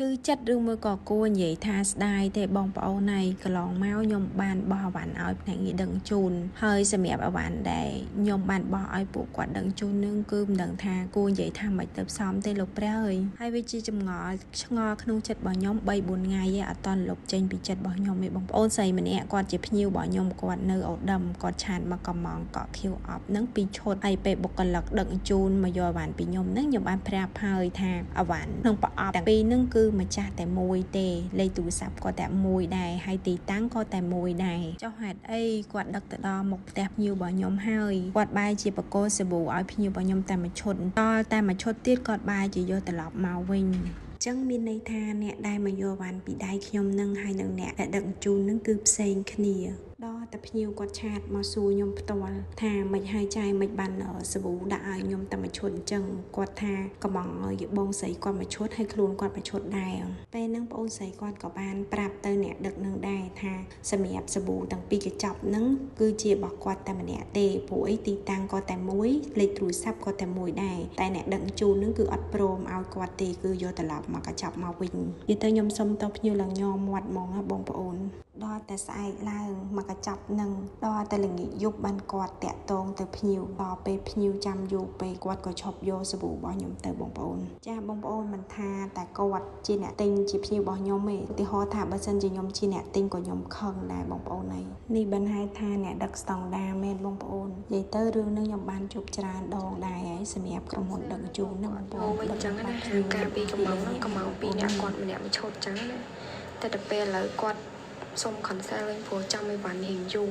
ឈឺចិត្តឬមួយក៏គួរនិយាយថាស្ដាយទេបងប្អូនហើយកន្លងមកខ្ញុំបានបោះអីវ៉ាន់ឲ្យភ្នាក់ងារដឹកជូនហើយសម្រាប់អីវ៉ាន់ដែលខ្ញុំបានបោះឲ្យពួកគាត់ដឹកជូននឹងគឺមិនដឹងថាគួរនិយាយថាមិនទៅផ្សំទេលោកព្រះអើយហើយវាជាចម្ងល់ឆ្ងល់ក្នុងចិត្តរបស់ខ្ញុំ3 4ថ្ងៃឯងអត់តន់លុបចេញពីចិត្តរបស់ខ្ញុំទេបងប្អូនស្រីម្នាក់គាត់ជាភ្ញៀវរបស់ខ្ញុំគាត់នៅឧត្តមគាត់ chat មកកំងកក់ខៀវអប់នឹងពីរឈុតហើយពេលបុគ្គលិកដឹកជូនមកយកអីវ៉ាន់ពីខ្ញុំនឹងខ្ញុំបានប្រាប់ហើយថាអីវ៉ាន់ក្នុងប្រអប់ទាំងពីរនឹងគឺម្ចាស់តែមួយទេលេខទូរស័ព្ទក៏តែមួយដែរហើយទីតាំងក៏តែមួយដែរចុះហេតុអីគាត់ដឹកទៅដល់មុខផ្ទះភ្ញៀវរបស់ខ្ញុំហើយគាត់បែរជាបកគោសាប៊ូឲ្យភ្ញៀវរបស់ខ្ញុំតែមួយឈុតតតែមួយឈុតទៀតគាត់បែរជាយកត្រឡប់មកវិញចឹងមានន័យថាអ្នកដែលមកយកវ៉ាន់ពីដៃខ្ញុំនឹងហើយនឹងអ្នកដែលដឹកជូននឹងគឺផ្សេងគ្នាដល់តែភ្ញៀវគាត់ chat មកសួរខ្ញុំផ្ទាល់ថាមិនហើយចាយមិនបានសាប៊ូដាក់ឲ្យខ្ញុំតែមួយឈុតអញ្ចឹងគាត់ថាកំងឲ្យបងស្រីគាត់មួយឈុតហើយខ្លួនគាត់មួយឈុតដែរពេលហ្នឹងប្អូនស្រីគាត់ក៏បានប្រាប់ទៅអ្នកដឹកនឹងដែរថាសម្រាប់សាប៊ូទាំងពីរកញ្ចប់ហ្នឹងគឺជារបស់គាត់តែម្នាក់ទេព្រោះអីទីតាំងក៏តែមួយលេខទូរស័ព្ទក៏តែមួយដែរតែអ្នកដឹកជូនហ្នឹងគឺអត់ព្រមឲ្យគាត់ទេគឺយកត្រឡប់មកកញ្ចប់មកវិញនិយាយទៅខ្ញុំសុំតភ្ញៀវឡើងញ័រមាត់ហ្មងណាបងប្អូនដល់តែស្អែកឡើងមកកញ្ចប់នឹងដល់តែល្ងាចយប់បានគាត់តាក់ទងទៅភ្ញៀវដល់ពេលភ្ញៀវចាំយូរពេកគាត់ក៏ឈប់យកសាប៊ូរបស់ខ្ញុំទៅបងប្អូនចាបងប្អូនមិនថាតែគាត់ជាអ្នកទិញជាភ្ញៀវរបស់ខ្ញុំទេឧទាហរណ៍ថាបើសិនជាខ្ញុំជាអ្នកទិញក៏ខ្ញុំខឹងដែរបងប្អូនហើយនេះបានហៅថាអ្នកដឹកស្តង់ដាមែនបងប្អូននិយាយទៅរឿងនេះខ្ញុំបានជួបច្រើនដងដែរហើយសម្រាប់ក្រុមហ៊ុនដឹកជូនណាបងប្អូ អូ ន វិញអញ្ចឹងណាការពីកំងហ្នឹងកំងពីរអ្នកគាត់ម្នាក់មួយឈុតអញ្ចឹងណាតែដល់ពេលឥឡូវគាត់សុំ cancel វិញព្រោះចាំអីវ៉ាន់រៀងយូរ។